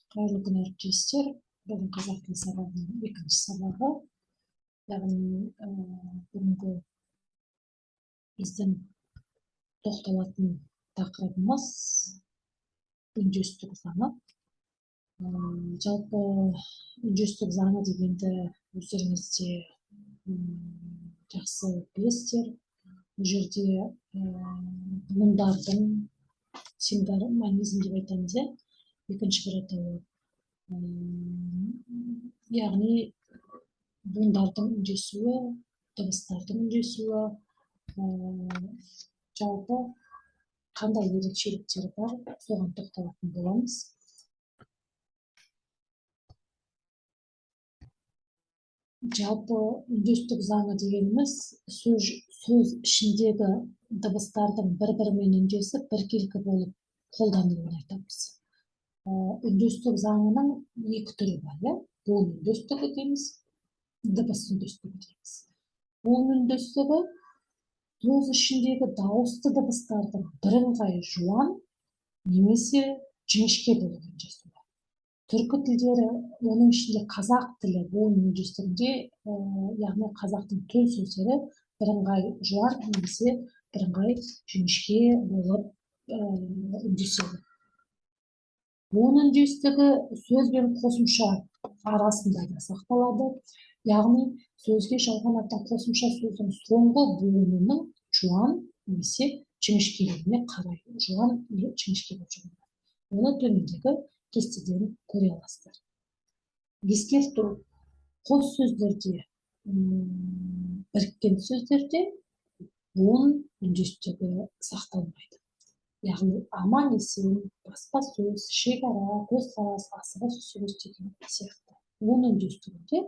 Қайырлы күн, әріптестер! Бүгін қазақ тілі сабағының екінші сабағы, яғни бүгінгі біздің тоқталатын тақырыбымыз — үндестік заңы. Жалпы үндестік заңы дегенді өздеріңіз де жақсы білесіздер. Бұл жерде буындардың, сингармонизм деп айтамыз, иә, екінші бір атауы, яғни буындардың үндесуі, дыбыстардың үндесуі, жалпы қандай ерекшеліктері бар, соған тоқталатын боламыз. Жалпы үндестік заңы дегеніміз — сөз ішіндегі дыбыстардың бір бірімен үндесіп, біркелкі болып қолданылуын айтамыз. Үндестік заңының екі түрі бар, иә: буын үндестігі дейміз, дыбыс үндестігі дейміз. Буын үндестігі — сөз ішіндегі дауысты дыбыстардың бірыңғай жуан немесе жіңішке болып үндесуі. Түркі тілдері, оның ішінде қазақ тілі буын үндестігінде, яғни қазақтың төл сөздері бірыңғай жуан немесе бірыңғай жіңішке болып үндеседі. Буын үндестігі сөз бен қосымша арасында да сақталады, яғни сөзге жалғанатын қосымша сөздің соңғы буынының жуан немесе жіңішкелігіне қарай жуан не жіңішке болып жалғанады. Оны төмендегі кестеден көре аласыздар. Ескерту: қос сөздерде, біріккен сөздерде буын үндестігі сақталмайды, яғни аман есен, баспасөз, шекара, көзқарас, асығыс үсігіс деген сияқты. Буын үндестігінде,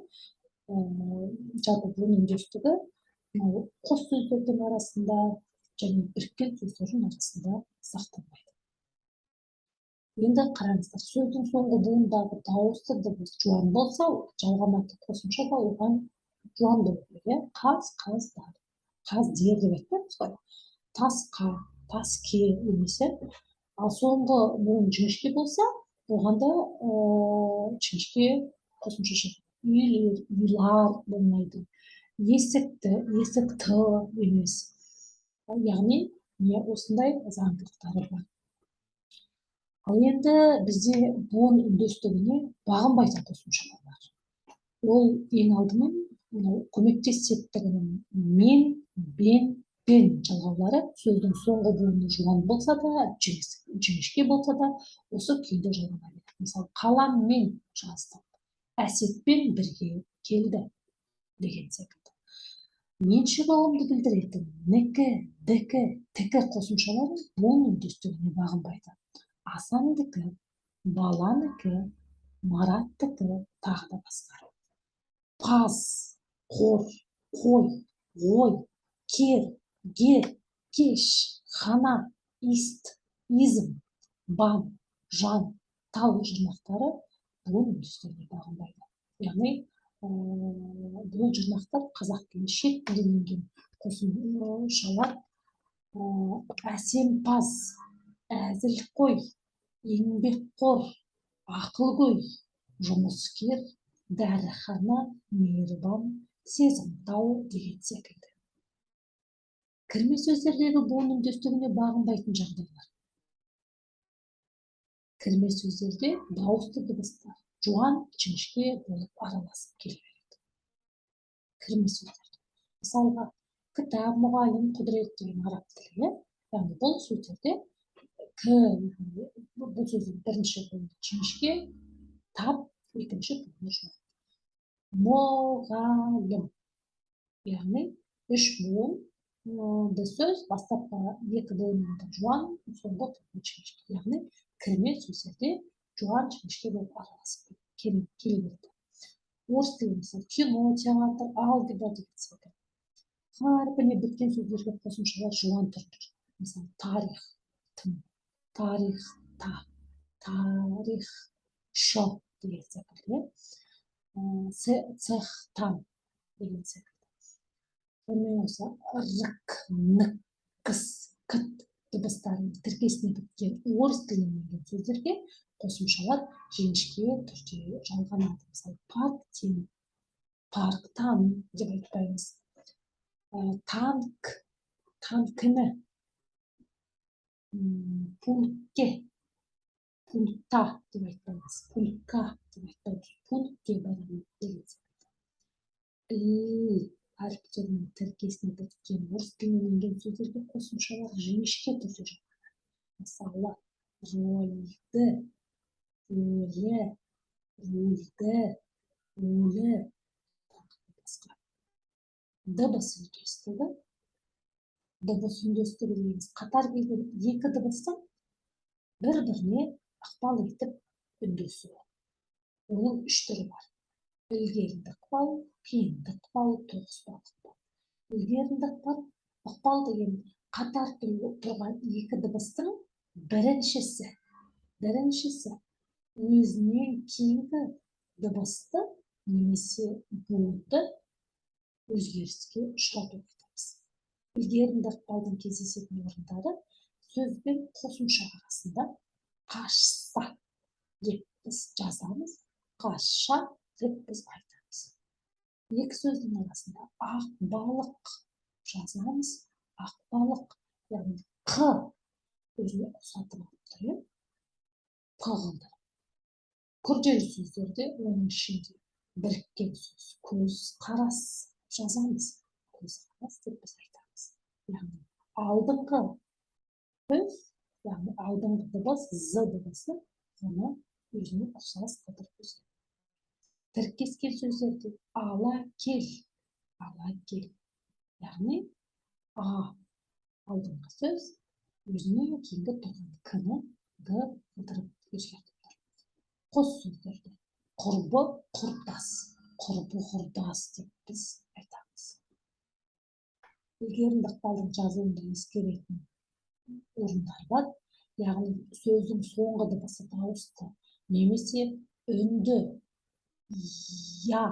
жалпы буын үндестігі мынау қос сөздердің арасында және біріккен сөздердің арасында сақталмайды. Енді қараңыздар, сөздің соңғы буындағы дауысты дыбыс жуан болса, жалғанатын қосымша да оған жуан болу керек, иә: қаз, қаздар, қаздер деп айтпаймыз ғой, тасқа, таске немесе. Ал соңғы буын жіңішке болса, оған да жіңішке қосымша шығады: үйлер, үйлар болмайды, есікті, есікті емес. Яғни міне, осындай заңдылықтары бар. Ал енді бізде буын үндестігіне бағынбайтын қосымшалар бар. Ол ең алдымен мынау көмектес септігінің мен, бен, пен жалғаулары сөздің соңғы буыны жуан болса да, жіңішке болса да, осы күйінде жалғана береді. Мысалы, қаламмен жаздым, Әсетпен бірге келді деген секілді. Меншік ұғымды білдіретін нікі, дікі, тікі қосымшалары буын үндестігіне бағынбайды: Асандікі, баланікі, Мараттікі, тағы да басқа. Паз, қор, қой, ой, кер, гер, кеш, хана, ист, изм, бан, жан, тал жұрнақтары буын үндестігіне бағынбайды, яғни бұл жұрнақтар қазақ тіліне шет тілден енген қосымшалар: әсемпаз, әзілқой, еңбекқор, ақылгөй, жұмыскер, дәріхана, мейірбан, сезімтал деген секілді. Кірме сөздердегі буын үндестігіне бағынбайтын жағдайлар. Кірме сөздерде дауысты дыбыстар жуан, жіңішке болып араласып келе береді кірме сөздерде. Мысалға, кітап, мұғалім, құдірет деген араб тілі, иә. Яғни бұл сөздерде к, бұл сөздің бірінші буыны жіңішке, тап, екінші буыны жуан, мұғалім. Яғни үш буынды сөз, бастапқы екі буынында жуан, соңғы буыны жіңішке. Яғни кірме сөздерде жуан, жіңішке болып араласып келе береді. Орыс тілі, мысалы, кино, театр, алгебра деген секілді. Х әрпіне біткен сөздерге қосымшалар жуан түрде, мысалы, тарих, тың, тарих, та, тарих, шы деген секілді, иә, цехтан деген секілді. Сонымен қоса рк, н, кс, кт. Дыбыстарының тіркесіне біткен орыс тілінен енген сөздерге қосымшалар жіңішке түрде жалғанады. Мысалы, парктен, парктан деп айтпаймыз. Танк, танкіні, пунктке, пунктта деп айтпаймыз, пунктка деп айтпаймыз, пунктке барамын деген сияқты. Ілі әріптерінің тіркесіне біткен орыс тілінен енген сөздерге қосымшалар жіңішке түрде жалғанады. Мысалы, рольді, өлі, рульді, өлі, тағы басқа. Дыбыс үндестігі. Дыбыс үндестігі дегеніміз қатар келген екі дыбыстың бір-біріне ықпал етіп үндесуі. Оның үш түрі бар. Ілгерінді ықпал, кейінді ықпал, тоғыспалы ықпал. Ілгерінді ықпал деген қатар тұрған екі дыбыстың біріншісі өзінен кейінгі дыбысты немесе буынды өзгеріске ұшырату айтамыз. Ілгерінді ықпалдың кездесетін орындары сөз бен қосымша арасында қашса деп біз жазамыз, қашша деп біз айтамыз. Екі сөздің арасында ақ балық жазамыз, ақ балық, яғни қ өзіне ұқсатып алып тұр, п қылдырып. Күрделі сөздерде оның ішінде біріккен сөз көз қарас жазамыз, көз қарас деп біз айтамыз. Яғни алдыңғы сөз, яғни алдыңғы дыбыс з дыбысы оны өзіне ұқсас қылдырып өзгертеді. Тіркескен сөздерде ала кел, ала кел, яғни а алдыңғы сөз өзінен кейінгі тұрған к-ны г қылдырып өзгертіп тұр. Қос сөздерде құрбы құрдас, құрбы құрдас деп біз айтамыз. Ілгерінді ықпалдың жазуында ескеретін орындар бар, яғни сөздің соңғы дыбысы дауысты немесе үнді я,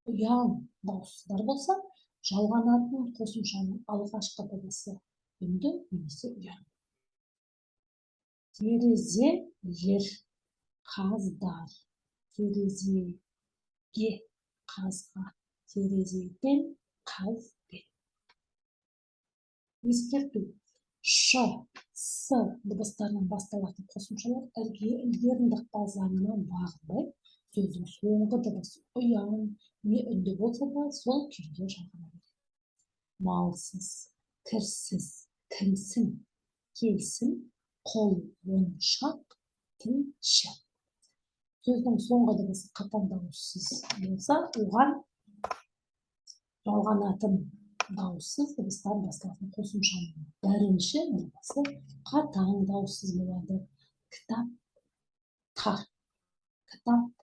ұяң дауыссыздар болса, жалғанатын қосымшаның алғашқы дыбысы үнді немесе ұяң. Терезелер, қаздар, терезеге, қазға, терезеден, қазбен. Ескерту: ш, с дыбыстарынан басталатын қосымшалар ілгерінді ықпал заңына бағынбай, сөздің соңғы дыбысы ұяң не үнді болса да сол күйінде жалғана береді. Малсыз, кірсіз, кімсің, келсін, құлыншақ, тілші. Сөздің соңғы дыбысы қатаң дауыссыз болса, оған жалғанатын дауыссыз дыбыстан басталатын қосымшаның бірінші дыбысы қатаң дауыссыз болады. Кітап, тар, кітап,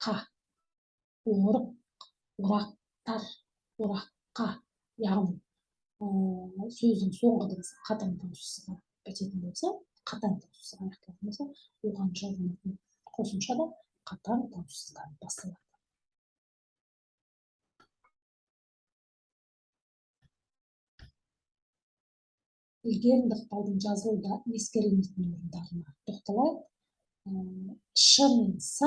қа, орық, орақтар, ораққа, яғни сөздің соңғы дыбысы қатаң дауыссызға бітетін болса, қатаң дауыссызға аяқталатын болса, оған жалғанатын қосымша да қатаң дауыссыздан басталады. Ілгерінді ықпалдың жазылуда ескерілмейтін орындарына тоқталайық. Ш мен с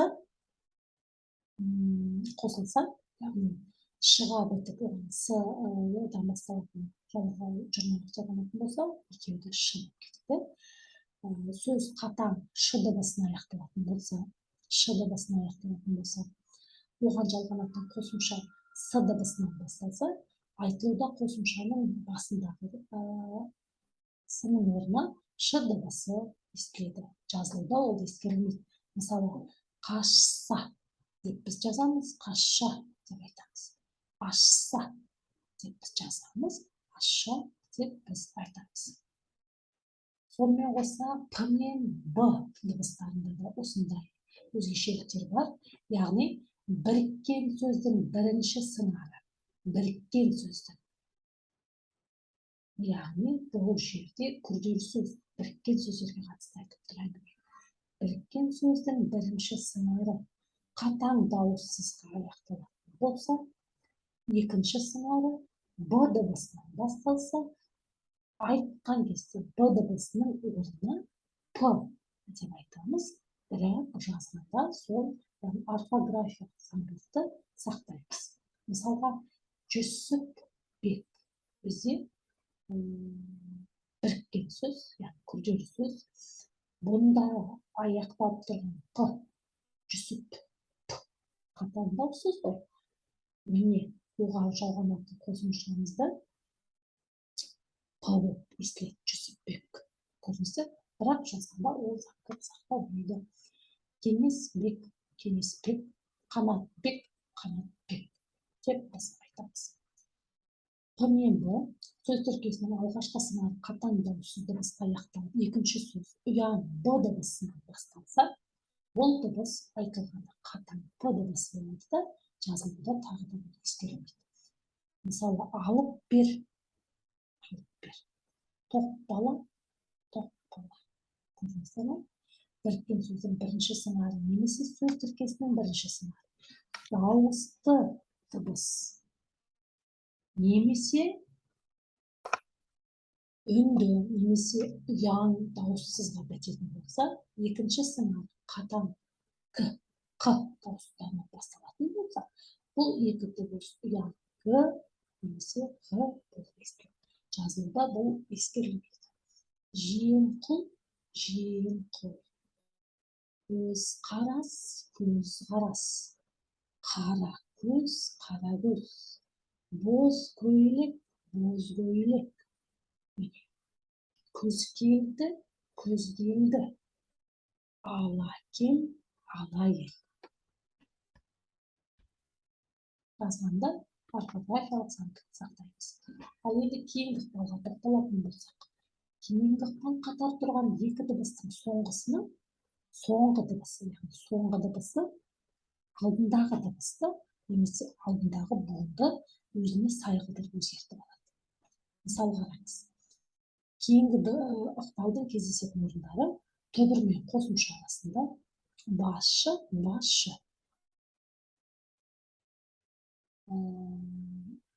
қосылса, яғни шыға бітіп оған с одан басталатын жұрнақ жалғанатын болса, екеуі де ш болып кетеді. Сөз қатаң ш дыбысына аяқталатын болса, ш дыбысына аяқталатын болса, оған жалғанатын қосымша с дыбысынан басталса, айтылуда қосымшаның басындағы сының орнына ш дыбысы естіледі. Жазылуда ол ескерілмейді. Мысалы, қашса деп біз жазамыз, қашша деп айтамыз. Ашса деп біз жазамыз, ашша деп біз айтамыз. Сонымен қоса п мен б дыбыстарында да осындай өзгешеліктер бар. Яғни біріккен сөздің бірінші сыңары, біріккен сөздің, яғни бұл жерде күрделі сөз, біріккен сөздерге қатысты айтып тұр әңгіме. Біріккен сөздің бірінші сыңары қатаң дауыссызға аяқталатын болса, екінші сыңары б дыбысынан басталса, Айтқан кезде Б дыбысының орнына П деп айтамыз, бірақ жазғанда сол орфографиялық заңдылықты сақтаймыз. Мысалға, Жүсіпбек бізде біріккен сөз, яғни күрделі сөз. Бұнда аяқталып тұрған П, Жүсіп, П қатаң дауыссыз ғой. Міне, оған жалғанатын қосымшамызда П болып естіледі, Жүсіпбек. Көрдіңіздер? Бірақ жазғанда ол заңдылық сақталмайды. Кеңесбек, Кеңесбек, Қанатбек, Қанатбек деп біз айтамыз. П мен Б сөз тіркесінің алғашқы сыңары қатаң дауыссыз дыбысқа аяқталып, екінші сөз ұяң Б дыбысынан басталса, бұл дыбыс айтылғанда қатаң П дыбысы болады да, жазылуда тағы да ескерілмейді. Мысалы, алып бер, алып бер, тоқ бала, тоқ бала. Көрдіңіздер ме? Біріккен сөздің бірінші сыңары немесе сөз тіркесінің бірінші сыңары дауысты дыбыс немесе үнді немесе ұяң дауыссызға бітетін болса, екінші сыңар қатаң к, қ дауыстарынан басталатын болса, бұл екі дыбыс ұяң г немесе ғ болып естіледі. Жазылуда бұл ескерілмейді. Жиенқұл, жиенқұл. Көз қарас, көз қарас. Қара көз, қара көз. Боз көйлек, боз көйлек. Күз келді, күз келді. Ала кел, ала кел. Жазғанда орфографиялық заңдылықты сақтаймыз. Ал енді кейінгі ықпалға тоқталатын болсақ, кейінгі ықпал қатар тұрған екі дыбыстың соңғысының соңғы дыбысы, яғни соңғы дыбысы алдындағы дыбысты немесе алдындағы буынды өзіне сай қылдырып өзгертіп алады. Мысал қараңыз. Кейінгі ықпалдың кездесетін орындары түбір мен қосымша арасында басшы, басшы.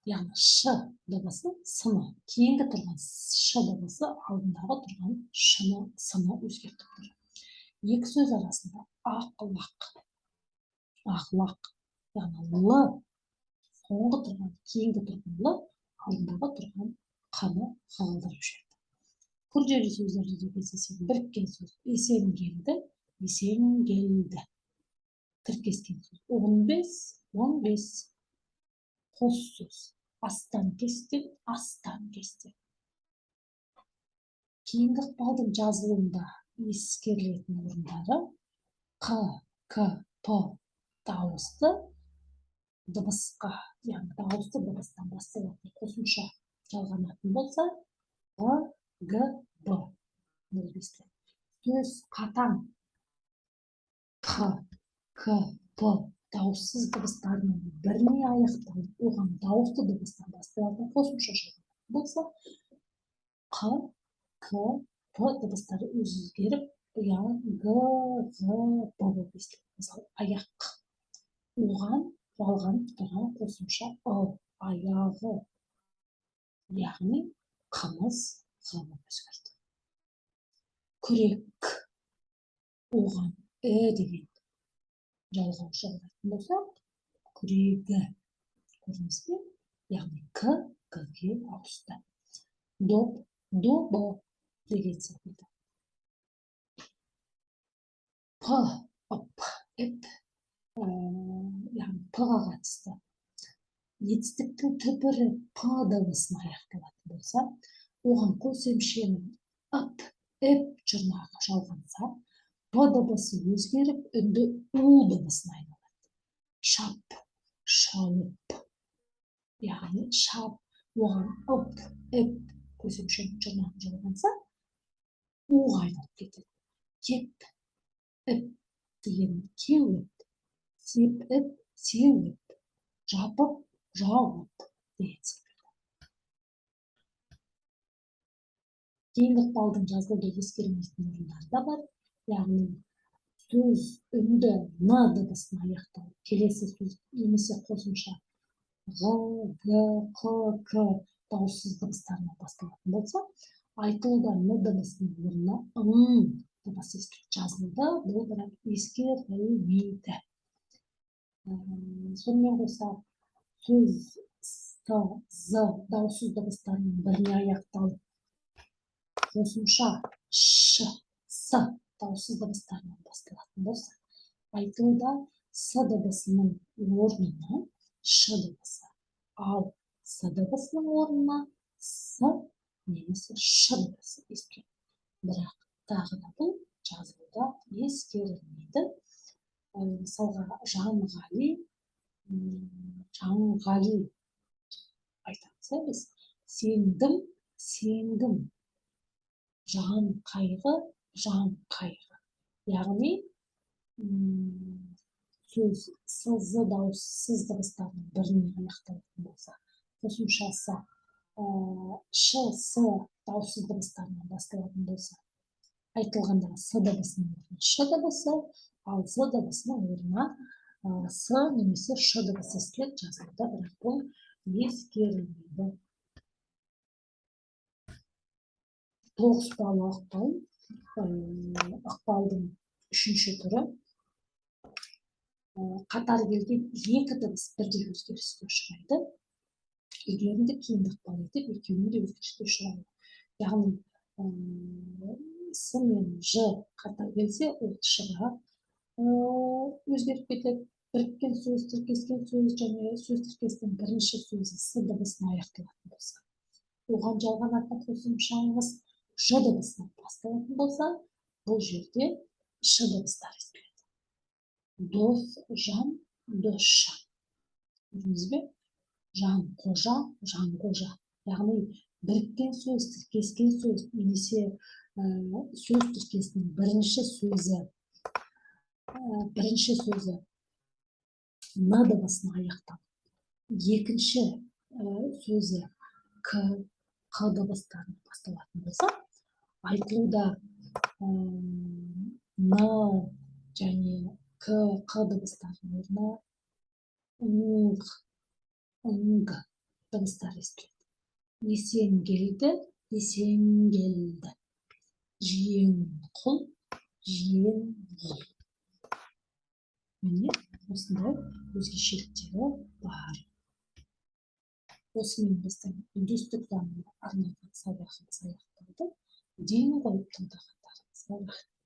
Яғни ш дыбысы сыны, кейінгі тұрған ш дыбысы алдындағы тұрған шыны, сыны өзгертіп тұр. Екі сөз арасында ақлақ, ақлақ, яғни л соңғы тұрған, кейінгі тұрған л алдындағы тұрған қны қылдырып жіберді. Күрделі сөздерде де кездеседі. Біріккен сөз есенгелді, есенгелді. Тіркескен сөз 15, 15. Қос сөз астан кестен, астан кестен. Кейінгі ықпалдың жазылуында ескерілетін орындары Қ, К, П дауысты дыбысқа, яғни дауысты дыбыстан басталатын қосымша жалғанатын болса, П, Г, Б болып естіледі. Сөз қатаң Қ, К, П дауыссыз дыбыстарының біріне аяқталып, оған дауысты дыбыстан басталатын қосымша жалғанатын болса, Қ, К, П дыбыстары өзгеріп, ұяң Г, Ғ, Б болып естіледі. Мысалы, аяқ. Оған жалғанып тұрған қосымша ы, аяғы, яғни қымыз ғ болып өзгерді. Күрек. Оған і деген жалғау жалғайтын болсақ, күрегі. Көрдіңіз бе? Яғни к, г-ге ауысты. Доп, добы деген секілді. П, ып, іп, яғни п-ға қатысты. Етістіктің түбірі п дыбысына аяқталатын болса, оған көсемшенің ып, іп жұрнағы жалғанса, п дыбысы өзгеріп, үнді у дыбысына айналады. Шап, шауып. Яғни шап, оған ып, іп көсемшенің жұрнағы жалғанса, уға айналып кетеді. Кеп, іп деген кеуіп, сепіп, сеуіп, жапып, жауып деген секілді. Кейінгі ықпалдың жазылуда ескерілмейтін орындары да бар. Яғни сөз үнді н дыбысына аяқталып, келесі сөз немесе қосымша ғ, г, қ, к дауыссыз дыбыстарынан басталатын болса, айтылуда н дыбысының орнына ң дыбысы естіледі. Жазылуда бұл бірақ ескерілмейді. Сонымен қоса сөз с, з дауыссыз дыбыстарының біріне аяқталып, қосымша ш, с дауыссыз дыбыстарынан басталатын болса, айтылуда с дыбысының орнына ш дыбысы, ал с дыбысының орнына с немесе ш дыбысы естіледі. Бірақ тағы да бұл жазылуда ескерілмейді. Мысалға, Жанғали, Жанғали айтамыз, иә, біз. Сендім, сенгім, жан қайғы, жан қайғы. Яғни сөз с, з дауыссыз дыбыстарының біріне аяқталатын болса, қосымшасы ш, с дауыссыз дыбыстарынан басталатын болса, айтылғанда с дыбысының орнына ш дыбысы, ал з дыбысының орнына с немесе ш дыбысы естіледі. Жазылуда бірақ бұл ескерілмейді. Тоғыспалы ықпал, ықпалдың үшінші түрі. Қатар келген екі дыбыс бірдей өзгеріске ұшырайды. Ілгерінді кейінді ықпал етіп, екеуінің де өзгеріске ұшырайды. Яғни с мен ж қатар келсе, ол ш-ға өзгеріп кетеді. Біріккен сөз, тіркескен сөз және сөз тіркесінің бірінші сөзі с дыбысына аяқталатын болса, оған жалғанатын қосымшаңыз ж дыбысынан басталатын болса, бұл жерде ш дыбыстары естіледі. Дос, жан, досжан. Көрдіңіз бе? Жан, қожа, жан, қожа. Яғни біріккен сөз, тіркескен сөз немесе сөз тіркесінің бірінші сөзі н дыбысына аяқталып, екінші сөзі к, қ дыбыстарынан басталатын болса, айтылуда н және к, қ дыбыстарының орнына ң, ң дыбыстары естіледі. Есенгелді, Есенгелді. Жиенқұл, Жиенғұл. Міне, осындай өзгешеліктері бар. Осымен біздің үндестік заңына арналған сабағымыз аяқталды. Ден қойып тыңдағандарыңызға рахмет.